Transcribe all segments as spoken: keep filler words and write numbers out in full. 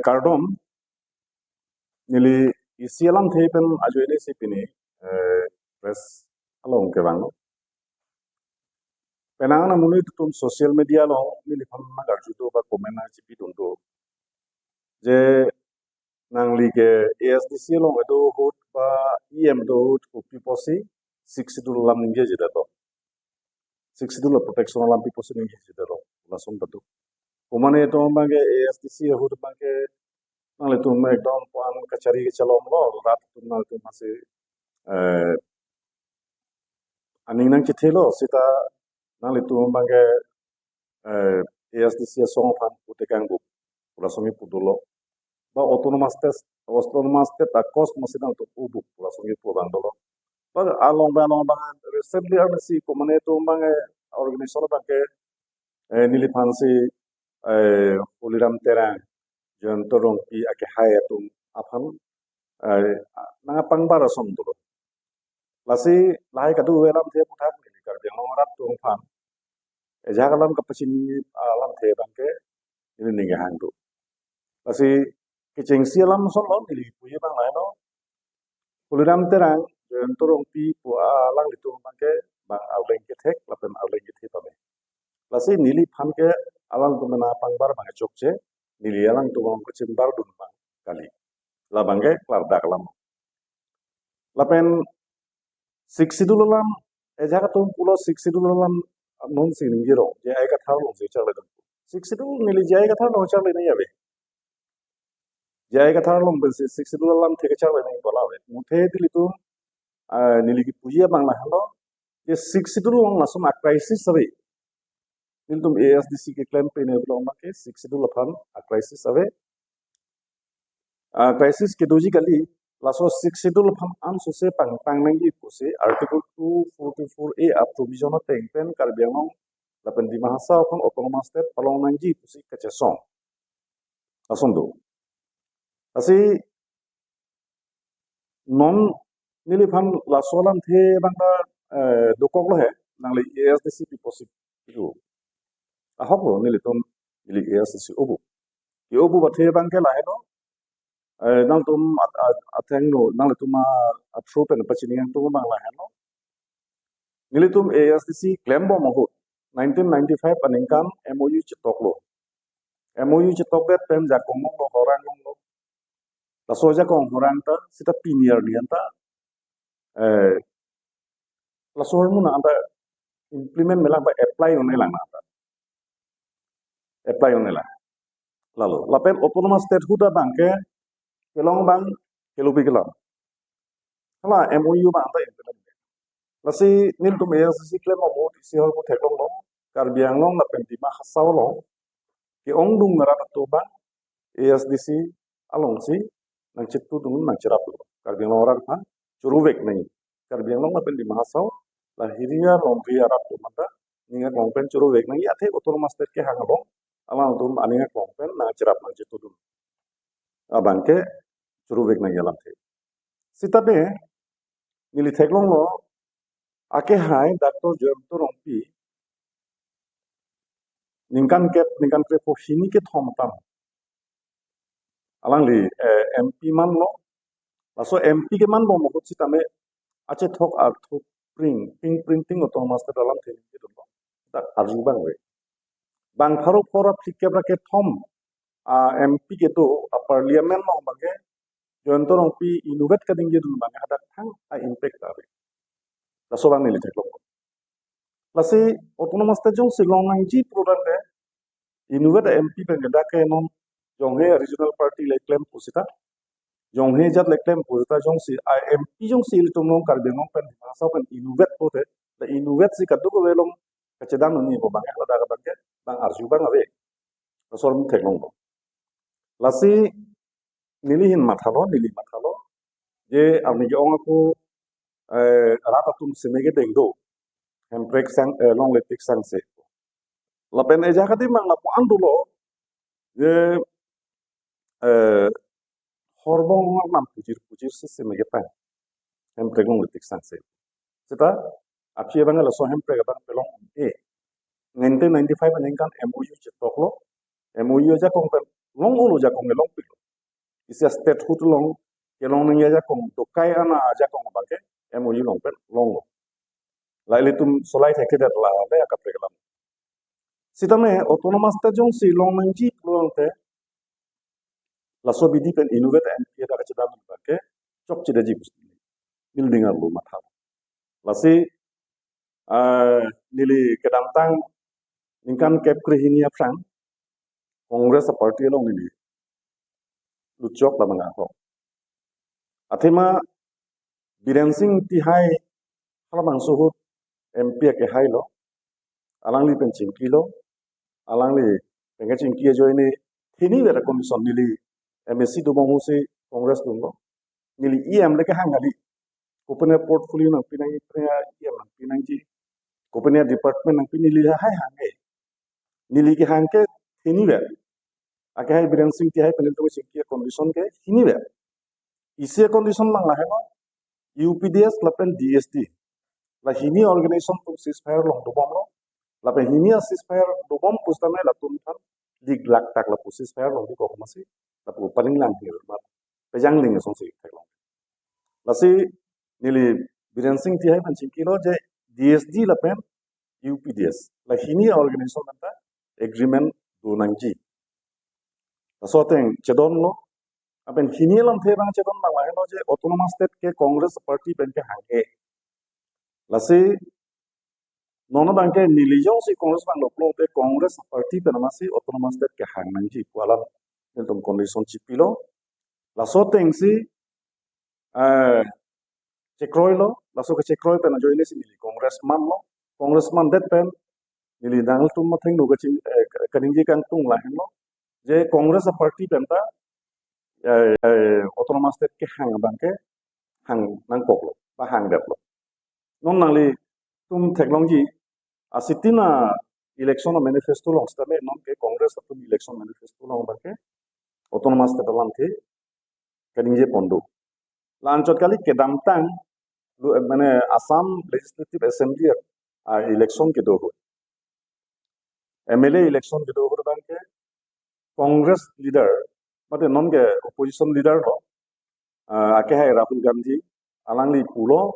Kardom, neli isi alamthe pen ajoine si pini, eh, press along kevang lo. Penang amonit atum social media along neliphan nang arju do ba comment nang chipidun do. Je nangli ke A S D C along kedo ahut ba E M do ahut kopi pusi Sixth Schedule alam ningjeje detlo. Sixth Schedule protection alam pi pusi ningjeje detlo. Lason badu. Komatne atum abangke A S D C ahut abangke nanglitum ekdom puan kachari kachalom lo, rat atum nanglitum masi, eh, aning nangchethelo seta nanglitum abangke, eh, A S D C asong aphan putekang bup, pu lason kipu dolo. Ba autonomous state, autonomous state a-cost masi nangtum u bup, pu lason kipu abang dolo. Ba along ba along abang recently arni si komatne atum abang, eh, organization abangke, eh, neliphan si, eh, Holiram Terang, Jayanta Rongpi akehai atum aphan, eh, nangpangbar ason dolo. Lasi lahai kado alamthe aphuthak neli Karbi Anglong arat atum aphan ejak alam kapachini alamthe abangke neli ning kehang do. Lasi kechengsi alam ason lo, neli puji abang lahelo. Holiram Terang, Jayanta Rongpi pu alanglitum abangke bang arleng kethek lapen arleng kethe pame. Lasi neliphan ke alangtum nangpangbar abang chokche, neli alangtum along kachimbar dun abang kali. Labangke klardak alam. Lapen Sixth Schedule alam, ejak atum pulo Sixth Schedule alam non si ningje rong, J I Kathar along si charli dun. Sixth Schedule neli J I Kathar along charli nangji ave. J I Kathar along pensi Sixth Schedule alamthe kacharli nangji pu la ave. Muthe nelitum, ah, neli kipuji abang lahelo, je Sixth Schedule along lason a-crisis ave. Nelitum A S D C keklem pen abang ke Sixth Schedule aphan a-crisis ave. Ah, crisis kedoji kali, laso Sixth Schedule aphan ansose pangpang nangji pusi Article two forty-four A a-provision ateng pen Karbi Anglong lapen Dima Hasao aphan autonomous state palong nangji pusi kachesong. Lason do. Lasi non neliphan laso alamthe abang ta, eh, dokok lo he, nangli A S D C pi pusi pu. Ahok lo nelitum, neli A S D C u bup. Ke u bup athe abangke lahelo. Eh, nangtum at-, at-, athengno, nanglitum a, a-through pen pachini nangtum abang lahelo. Nelitum A S D C klembom ahut nineteen ninety-five aningkan M O U chetoklo. M O U chetokdet pen jakong longlo, horang longlo. Laso jakong horang ta seta pini arni anta, eh, laso ahormu na anta implement melang ba apply un-elang na anta. Apply un-elang. Lalo, lapen autonomous state ahut abangke kelong abang kelobi kelang. Hala M O U abang anta implement. Lasi nelitum A S D C klembom ahut isi ahormu theklonglo, Karbi Anglong lapen Dima Hasao along ke-ongdung arat atum abang A S D C alongsi nangchetudun nangcherapdun. Karbi Anglong arat aphan choruvek nangji. Karbi Anglong lapen Dima Hasao, la hiria longri arat atum anta ning aklong pen choruvek nangji, athe autonomous state kehang along alangtum aning aklong pen nangcherap nangchetudun abangke choruvek nangji alamthe. Seta de neli theklonglo, akehai Doctor Jayanta Rongpi ningkan kep, ningkan krepho hini kethom atum alangli, eh, M P manlo. Laso M P kemanbom ahut sitame achethok arthu pring, ping printing autonomous state alamthe ningjedunlo. Dak arju abang ave. Bang pharo pharo phlikep ra kethom a-M P kedo a-parliament along abangke Jayanta Rongpi inutvet kaningjedun abangke hadak thang a-impact ave. Laso abang neli theklong. Lasi autonomous state jongsi long nangji pu tangte inutvet a-M P pen ke dak ke non jonghe regional party le klem pusita, jonghe jat le klem pusita, jongsi a-M P jongsi ilitum along Karbi Anglong pen Dima Hasao pen inutvet pute, la inutvet si kadokave along kachedam nangji pu abangke, ladak abangke bang arju abang ave. Laso ahormu theklonglo. Lasi neli hin mathalo, neli mathalo, je arni ke-ong ako, eh, rat atum seme kedeng do, Hemprek sang, eh, longle tik sangse. Lapen ejak adim abang lapu-an dolo, je, eh, horbong arnam pujir pujir si seme kepang, Hemprek longle tik sangse. Seta aphi abang laso Hemprek abang pelong e. Nineteen ninety-five aningkan M O U chetoklo. M O U ajakong pen long-olo, jakong ke longpiklo. isi statehood along kelong nangji ajakong, dokai ana ajakong abangke M O U along pen longlo. La ilitum solai thekthedet la le akaprek alam. Sitame autonomous state jongsi long nangji pulote laso abidi pen inutvet M P ta kachedam abangke chokchedetji pusi neli ning arlo matha. Lasi, ah, neli kedamtang ningkan kep krehini aphrang Congress a-party along neli lutchok labang ahok. Athema Biren Singh Engti hai halabangso ahut M P akehailo, alangli pen chingkilo, alangli pen kachingki ajoine hini vera condition neli M A C dobom ahutsi Congress dunlo. Neli E M le kehang kali. Kopine portfolio nangpi nangji, kopine E M nangpi nangji, kopine department nangpi, neli lahai hangke. Neli kehang ke hini ver. Akehai Biren Singh Engti hai pen nelitum chingki condition ke hini ver. Isi condition abang lahelo, U P D S lapen D S D. La hini organization atum ceasefire along dobomlo. Lapen hini a-ceasefire dobom pusitame latum aphan dik lak tak lapu ceasefire along dikok masi lapu paling lang hir ma pejang ling asonsi theklong. Lasi neli Biren Singh Engti hai pen chingkilo je D S D lapen U P D S, la hini organization anta agreement do nangji. Laso ateng chedonlo, lapen hini alamthe abang chedon abang lahelo je autonomous state ke Congress party pen kehang ke. Lasi non abangke neli jongsi Congress abang lo pulote Congress party pen amatsi autonomous state kehang nangji pu alam nelitum condition chipilo. Laso atengsi, eh, chekroilo, laso kechekroi pen ajoinesi neli Congress manlo, Congress mandet pen neli nangtum athengno kaching, eh, kaningje kangtung lahenlo je Congress a-party penta, eh, eh, autonomous state kehang abangke hang nangkoklo ba hangdetlo. Non nanglitum theklongji, asitin a-election a-manifesto along sitame non ke Congress atum election manifesto along abangke autonomous state alamthe kaningje pon do. La anchot kali, kedamtang lu, mane Assam Legislative Assembly a-election kedo ahut, M L A election kedo ahut abangke Congress leader, mate non ke opposition leader lo, ah, akehai Rahul Gandhi, alangli pulo,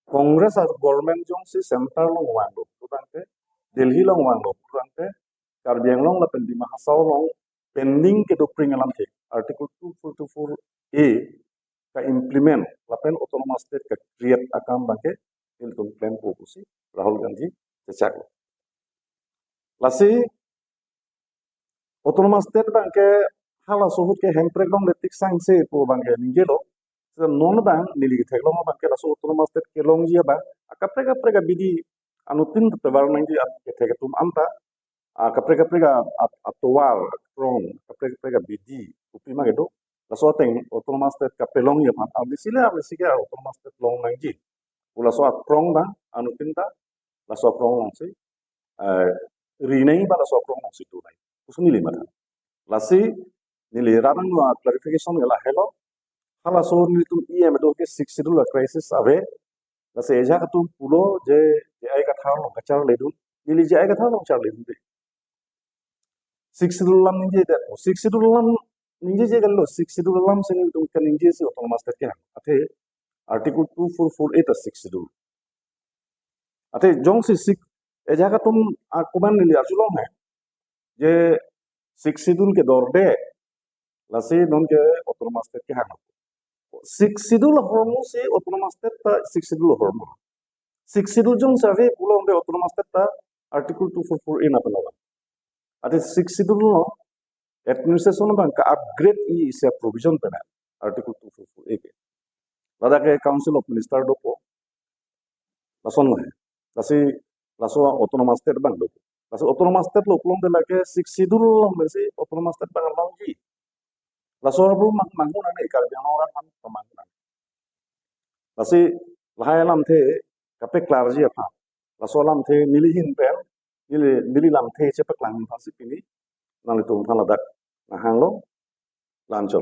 Congress a-government jongsi center along vanglo pulotangte, Delhi along vanglo pulotangte, Karbi Anglong lapen Dima Hasao along pending kedopring alamthe Article two forty-four A ka-implement lapen autonomous state ka-create akam abangke ilitum klempo pusi Rahul Gandhi chechaklo. Lasi autonomous state abangke halaso ahut ke hemprek longletik sangse pu abangke ningjelo. Seta non abang neli theklong abangke laso autonomous state kelongji abang akaprek kaprek abidi anuttin tovar nangji at kethe atum anta, akaprek kaprek a-, at-, atovar, akrong, akaprek kaprek abidi kopima kedo, laso ateng autonomous state kapelongji aphan arnisi le arnisi ke autonomous state long nangji pu laso akrong abang anuttin ta laso akrong alongsi, eh, ri nangji ba laso akrong alongsi do nangji pusi neli matha. Lasi neli rat angno a-clarification ke lahelo. Halaso nelitum E M do ke Sixth Schedule a-crisis ave. Lasi ajahak atum pulo je J I Kathar along kacharlidun. Neli J I Kathar along charlidunde. Sixth Schedule alam ningjedet. Sixth Schedule alam ningjeje kali lo. Sixth Schedule alamsi nelitum kaningjesi autonomous state kehang. Athe Article two four four A ta Sixth Schedule. Athe jongsi six, ajahak atum akoman neli arjulong hai je Sixth Schedule kedorde, lasi non ke autonomous state kehang. Sixth Schedule ahormusi autonomous state ta Sixth Schedule ahormu. Sixth Schedule jongsi ave pulotangte autonomous state ta Article two four four A na penang. Athe Sixth Schedule along administration abang ka-upgradeji isi a-provision pen Article two four four A ke. Ladak ke Council of Minister dopo, lason lo he. Lasi laso autonomous state abang dopo. Lasi autonomous state lo pulotangte lake Sixth Schedule along pensi autonomous state abang longji. Laso abang mang, manghu nang ne Karbi Anglong arat aphan pamanghu nang. Lasi lahai alamthe kapeklarji aphan, laso alamthe neli ahin pen, neli, neli lamthe chepaklang aphansi pini nanglitum aphan ladak nanghanglo, la anchot.